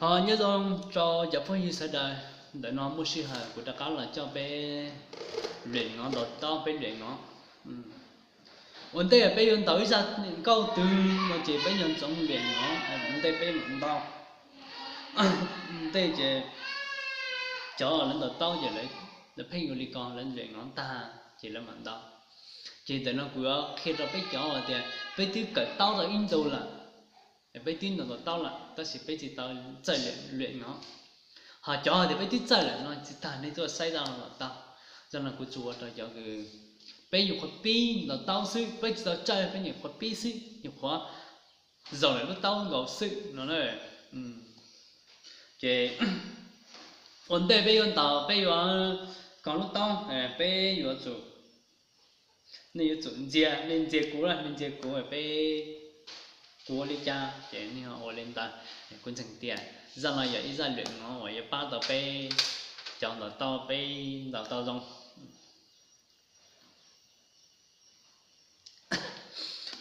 Os, nyob zoo rau cov phooj ywg sawv daws, ntawm no muaj sij hawm kuv rov qab los coj peb lwm ngov ntaus taub, peb lwm ngov. Ua ntej peb yuav ntaus ib zaj nkauj twg no ces peb nyob ntsoov lwm ngov, ua ntej peb mam ntaus. Ua ntej ces cov lawv ntaus taub ces lawv pheej ua li ko, lawv lwm ngov tag ces lawv mam ntaus. Ces ntawm no kuv yuav qhia rau peb cov uas tias peb twb kawm taub tau ib ntu lawm, peb twb ntaus taub lawm tab sis peb tsis tau txawj lwm ngov. Ho cov tias peb twb txawj lawm no tsis tas, nej tuaj saib zaj no los tau. Zaj no kuv tsuas ua rau cov uas peb nyuam qhuav pib ntaus taub xwb, peb tsis tau txawj, peb nyuam qhuav pib xwb, nyuam qhuav zaum lawm lub taub nkaus xwb no na. Ces ua ntej peb yuav ntaus, peb yuav kov lub taub, peb yuav tsum, nej yuav tsum ntxias, nej ntxias kuv, nej ntxias kuv peb, kuv ua li cas ces nej ho ua li ntawd. Kuv ntseeg tias zaj no yog ib zaj lwm ngov uas yuav pab tau peb cov ntaus taub peb ntaus tau zoo.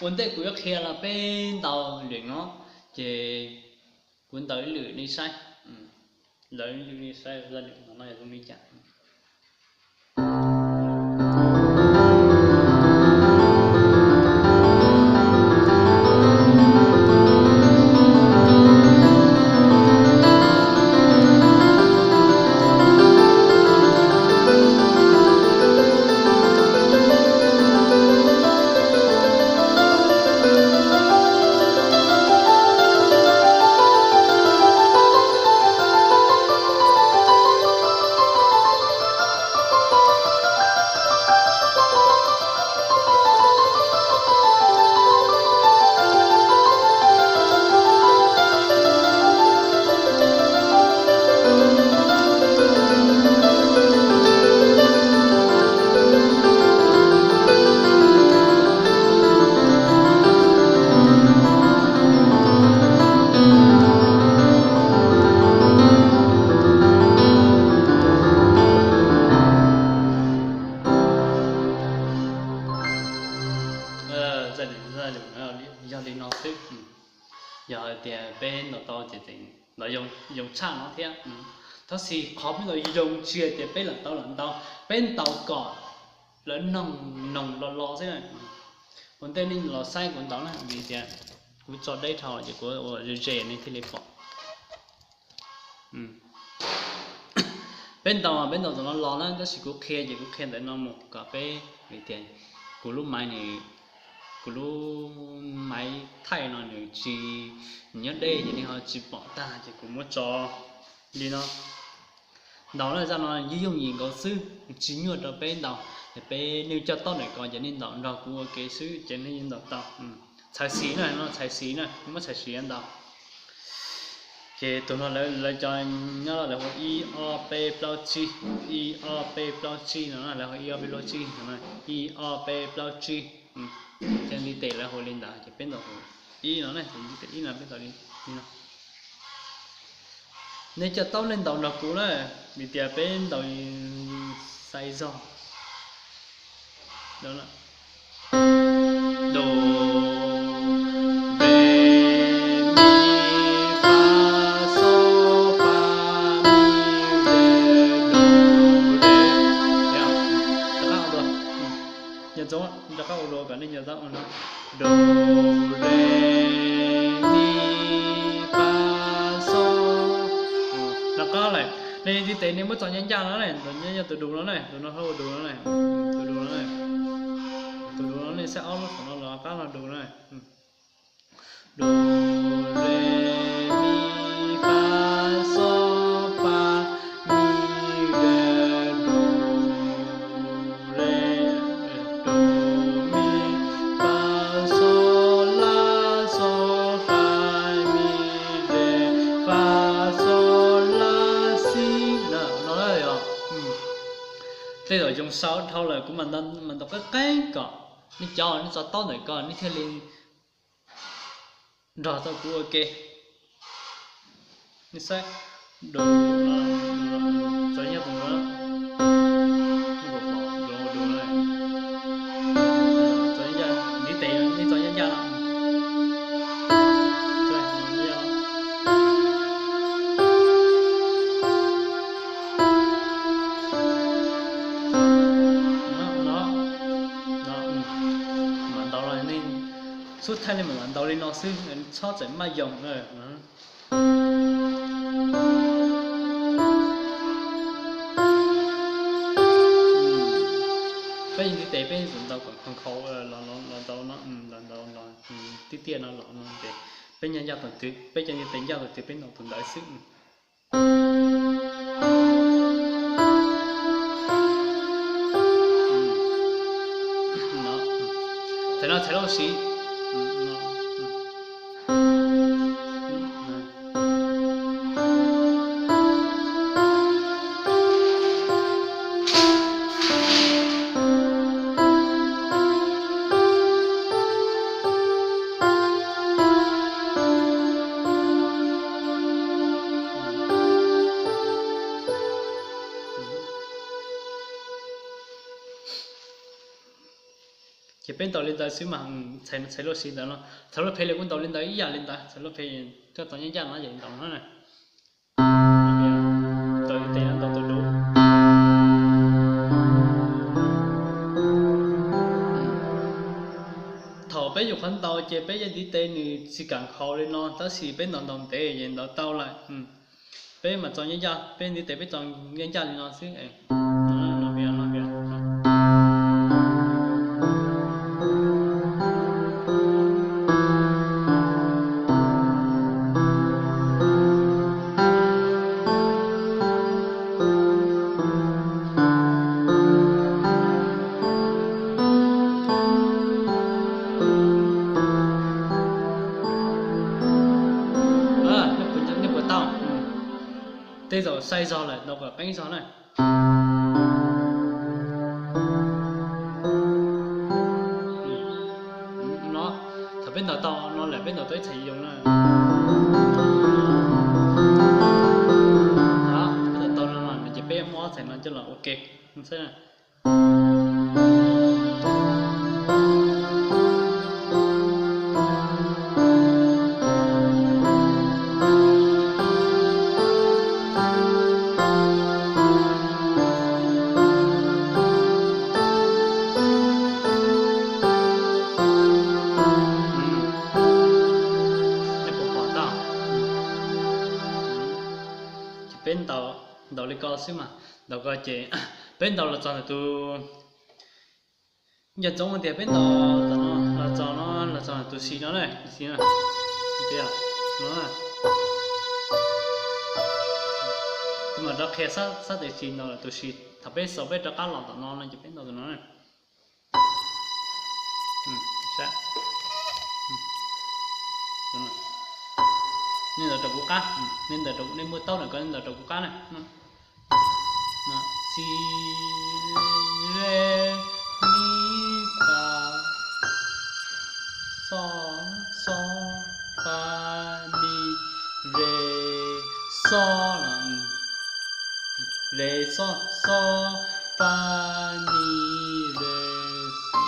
Ua ntej kuv yuav qhia los peb ntaus lwm ngov, ces kuv ntaus ib lwm nej saib, ntaus ib lwm nej saib zaj lwm ngov no yog zoo li cas. Yog li no xwb, yog hais tias peb ntaus tau ces tseem ntaus zoo tshaj no thiab. Tab sis qhov peb ntaus zoo tsis hais tias peb lam tau lam ntaus, peb ntaus kom lawv noog noog los los xwb na. Ua ntej nej los saib kuv ntaus na, vim tias kuv tso deb dhau ces kuv ua ze ze nej thiaj li pom. Peb ntaus, peb ntaus tam no los na, tab sis kuv qhia ces kuv qhia ntawm no mus kom peb, vim tias kuv lub maiv, kuv lub maiv thaij no nws tsis, nws nyob deb ces nej ho tsis pom tag ces kuv muab tso li no. Ntaus na, zaj no yooj yooj yim nkaus xwb, tsis nyuaj rau peb ntaus. Peb nej coj taub ntawm ko ces nej ntaus nrog kuv ua ke xwb ces nej yeej ntaus tau. Txhais xis na, no txhais xis na, muab txhais xis ntaus. Ces tus no lawv cov nyob lawv hu ib ob peb plaub tsib, ib ob peb plaub tsib no na, lawv hu ib ob peb plaub tsib no, ib ob peb plaub tsib. Ces ntiv tes lawv hu li ntawd ces peb ntaus hu ib no ne, tus ntiv tes ib no peb ntaus li no. Nej coj taub nej ntaus nrog kuv na, vim tias peb ntaus xais zog. Do, re, mi, fa, sol, fa, mi, re, do, re. Rov qab ua dua, nco ntsoov rov qab ua dua kom nej nco tau no. Do, re, mi, fa, sol. Rov qab lawm, nej ntiv tes nej muab txo ncaj ncaj no ne, tus nyob tus du no ne, tus no hlob ua du no ne, tus du no ne, tus du no nej saib ob lub saum no los qab no du no ne. Do, re, mi, fa, sol, fa, mi, re, do, re, do, mi, fa, sol, la, sol, fa, mi, re, fa, sol, la, si. No, no yog tej zaum yoo sau dhau lawm kuv mam ntaus qeeb qeeb kom nej cov nej tso taub ntawm ko nej thiaj li nrog tau kuv ua ke. Nej saib, du, tso nyob tus no, du, du, ntiv tes nej tso ncaj ncaj no. Tso, ntiv tes, Li mam los ntaus li no xwb, txhob txawm maj yoog. Peb ntiv tes peb yuav tsum ntaus kom khaus khaus los ntaus no, los ntaus los tib tiaj no los no ces peb ncaj ncaj tus twg, peb cov ntiv tes ncaj tus twg peb ntaus tus ntawd xwb. Thaum no txhais lub siv. Ces peb ntaus li ntawd xwb mas, txhais lub siv ntawd no, txhais lub phem li kuj ntaus li ntawd ib yam li ntawd, txhais lub phem coj tau ncaj ncaj no ces ntaus no na. Ntaus tes no ntaus tus dub. Thaum peb yuav qhov ntaus ces peb cov ntiv tes nws tsis kam khaus li no tab sis peb ntaus ntaus ntev ces ntaus tau lawm. Peb mas txaus ncaj ncaj, peb ntiv tes peb txaus ncaj ncaj li no xwb. Nej puas tau? Tej zaum sai zog lawm, ntaus kom peeb zog na. No, thaum peb ntaus tau no lawm peb ntaus tau ib txhais yoos na. Peb ntaus tau no ces peb muab ob txhais no coj los ua ke xwb. Peb ntaus li ko xwb mas, ntaus ko ces peb ntaus los txog ntawm tus, nco ntsoov tias peb ntaus los txog no, los txog tus si no na, tus si no, no mas rov qhia xab tes si ntaus tus si, thaum peb xaus peb rov qab los tom no no ces peb ntaus tus no na. Nej ntaus rau kuv qab, nej ntaus, nej muab taub ntawm ko nej ntaus rau kuv qab na. Si, re, mi, fa, so, so, fa, mi, re, so, re, so, so, fa, mi, re, si.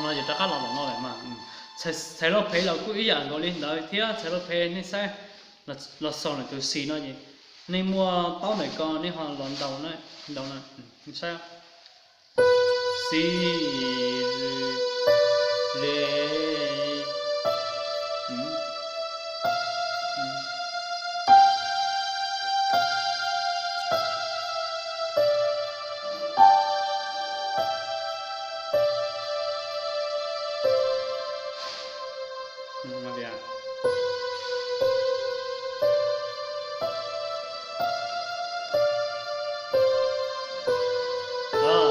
No ces rov qab los tom no lawm mas. Txhais lub phem los kuj ib yam nkaus li ntawd thiab, txhais lub phem nej saib los xaus ntawm tus si no ces nej muaj taub ntawm ko nej ho los ntaus na, ntaus na, saib. Si, re,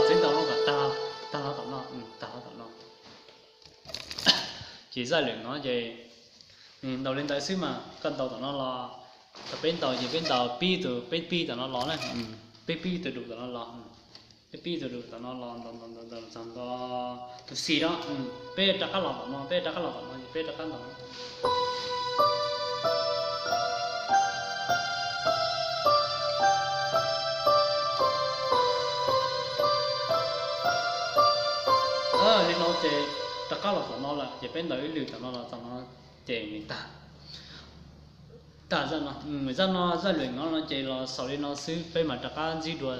Txeev ntaus no kom tag, tag los tom no, tag los tom no. Ces zaj lwm no ces ntaus li ntawd xwb mas, koj ntaus tom no los, thaum peb ntaus ces peb ntaus pib tus, peb pib tom no los na, peb pib tus dum tom no los, peb pib tus dum tom no los ntaus ntaus ntaus ntaus txog nto tus si no, peb rov qab los tom no, peb rov qab los tom no ces peb rov qab ntaus. Li no ces rov qab los tom no lawm ces peb ntaus ib lwm tom no los tom no ces nws tag. Zaj no, zaj no zaj lwm no no ces los xaus li no xwb, peb mam rov qab ntsib dua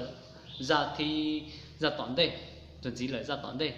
zaj thib, zaj tom ntej, tus ntxiv lawm zaj tom ntej.